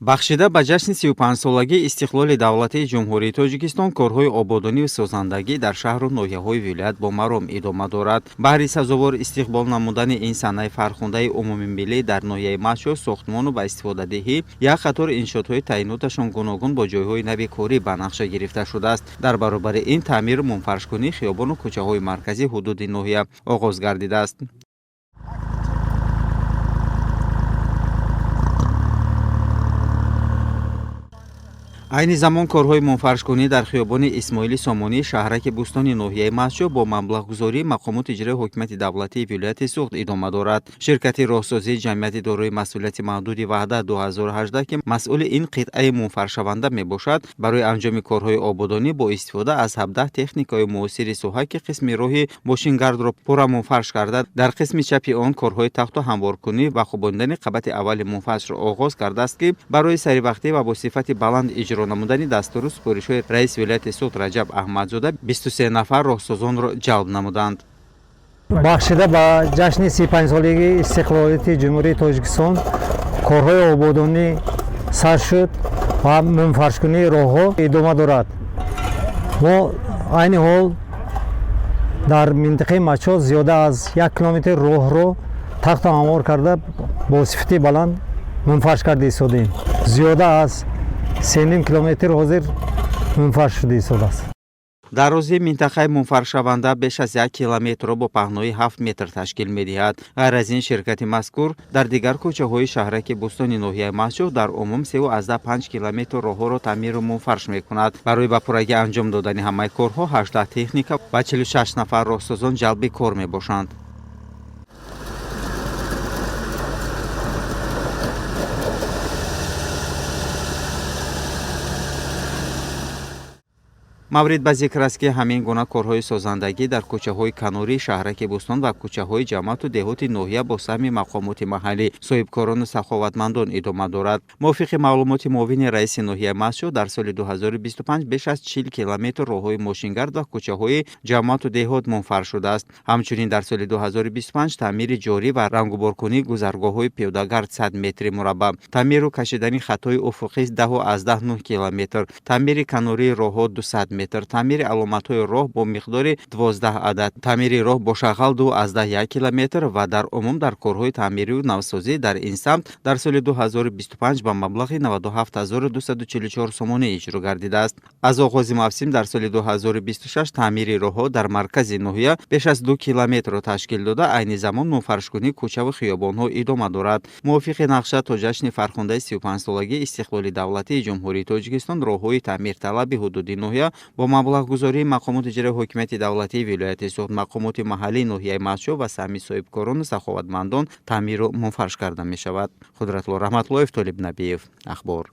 Бахшида ба ҷашни 35-солагии истиқлоли давлатии Ҷумҳурии Тоҷикистон корҳои ободонию созандагӣ дар шаҳру ноҳияҳои вилоят бо маром идома дорад. Баҳри сазовор истиқбол намудани ин санаи фархундаи умумимиллӣ дар ноҳияи Мастчоҳ сохтмону ба истифодадиҳӣ як қатор иншоотҳои таъиноташон гуногун бо ҷойҳои нави корӣ ба нақша гирифта шудааст. Дар баробари ин таъмиру мунфаршкунии хиёбону кӯчаҳои марказии ҳудуди ноҳия оғоз гардидааст. Айни замон корҳои мунфаршкунӣ дар хиёбони Исмоили Сомонӣ, шаҳраки Бӯстони ноҳияи Мастчоҳ бо маблағгузории мақомоти иҷрои ҳокимияти давлатии вилояти Суғд идома дорад. Ширкати роҳсозии ҷамъияти дорои масъулияти маҳдуди Ваҳдат 2018, ки масъули ин қитъаи мунфаршаванда мебошад, барои анҷоми корҳои ободонӣ бо истифода аз 17 техникаи муосири соҳа, ки қисми роҳи мошингардро пурра мунфарш карда, дар қисми чапи он корҳои тахту ҳамворкунӣ ва хубондани қабати аввали мунфаршро оғоз кардааст, ки барои саривақтӣ ва бо сифати баланд иҷро намудани дастуру супоришҳои раиси вилояти Суғд Раҷаб Аҳмадзода 23 нафар роҳсозонро ҷалб намуданд. Бахшида ба ҷашни 35-солагии истиқлолияти Ҷумҳурии Тоҷикистон корҳои ободонӣ сар шуд ва мунфаршкунии роҳҳо идома дорад. Мо айни ҳол дар минтақаи Мастчоҳ зиёда аз 1 километр роҳро тахту ҳамвор карда бо сифати баланд мунфарш карда истодаем. Зиёда аз 3,5 километр ҳозир мунфарш шуда истодааст. Дарозии минтақаи мунфаршаванда беш аз 1 километрро бо паҳнои 7 метр ташкил медиҳад. Ғайр аз ин, ширкати мазкур дар дигар кӯчаҳои шаҳраки Бӯстони ноҳияи Мастчоҳ дар умум 3,5 километр роҳҳоро таъмиру мунфарш мекунад. Барои ба пуррагӣ анҷом додани ҳамаи корҳо 18 техника ва 46 нафар роҳсозон ҷалби кор мебошанд. Маврид ба зикр аст, ки ҳамин гуна корҳои созандагӣ дар кӯчаҳои канории шаҳраки Бӯстон ва кӯчаҳои ҷамоату деҳоти ноҳия бо саҳми мақомоти маҳаллӣ, соҳибкорону саховатмандон идома дорад. Мувофиқи маълумоти муовини раиси ноҳияи Мастчоҳ, дар соли 2025 беш аз 40 километр роҳҳои мошингард ва кӯчаҳои ҷамоату деҳот мунфарш шудааст. Ҳамчунин дар соли 2025 таъмири ҷорӣ ва рангуборкунии гузаргоҳҳои пиёдагард 100 метри мураббаъ, таъмиру кашидани хатҳои уфуқӣ 10,9 километр, таъмири канории роҳҳо 200 метр, таъмири аломатҳои роҳ бо миқдори 12 адад, таъмири роҳ бо шағал 2,1 километр ва дар умум дар корҳои таъмирию навсозӣ дар ин самт дар соли 2025 ба маблағи 97 244 сомонӣ иҷро гардидааст. Аз оғози мавсим дар соли 2026 таъмири роҳҳо дар маркази ноҳия беш аз 2 километрро ташкил дода, айни замон мунфаршкунии кӯчаву хиёбонҳо идома дорад. Мувофиқи нақша то ҷашни фархундаи 35-солагии истиқлоли давлатии Ҷумҳурии Тоҷикистон роҳҳои таъмирталаби ҳудуди ноҳия бо маблағгузории мақомоти иҷрои ҳокимияти давлатии вилояти Суғд, мақомоти маҳаллии ноҳияи Мастчоҳ ва саҳми соҳибкорону саховатмандон таъмиру мунфарш карда мешавад. Қудратулло Раҳматуллоев, Толиб Набиев, Ахбор.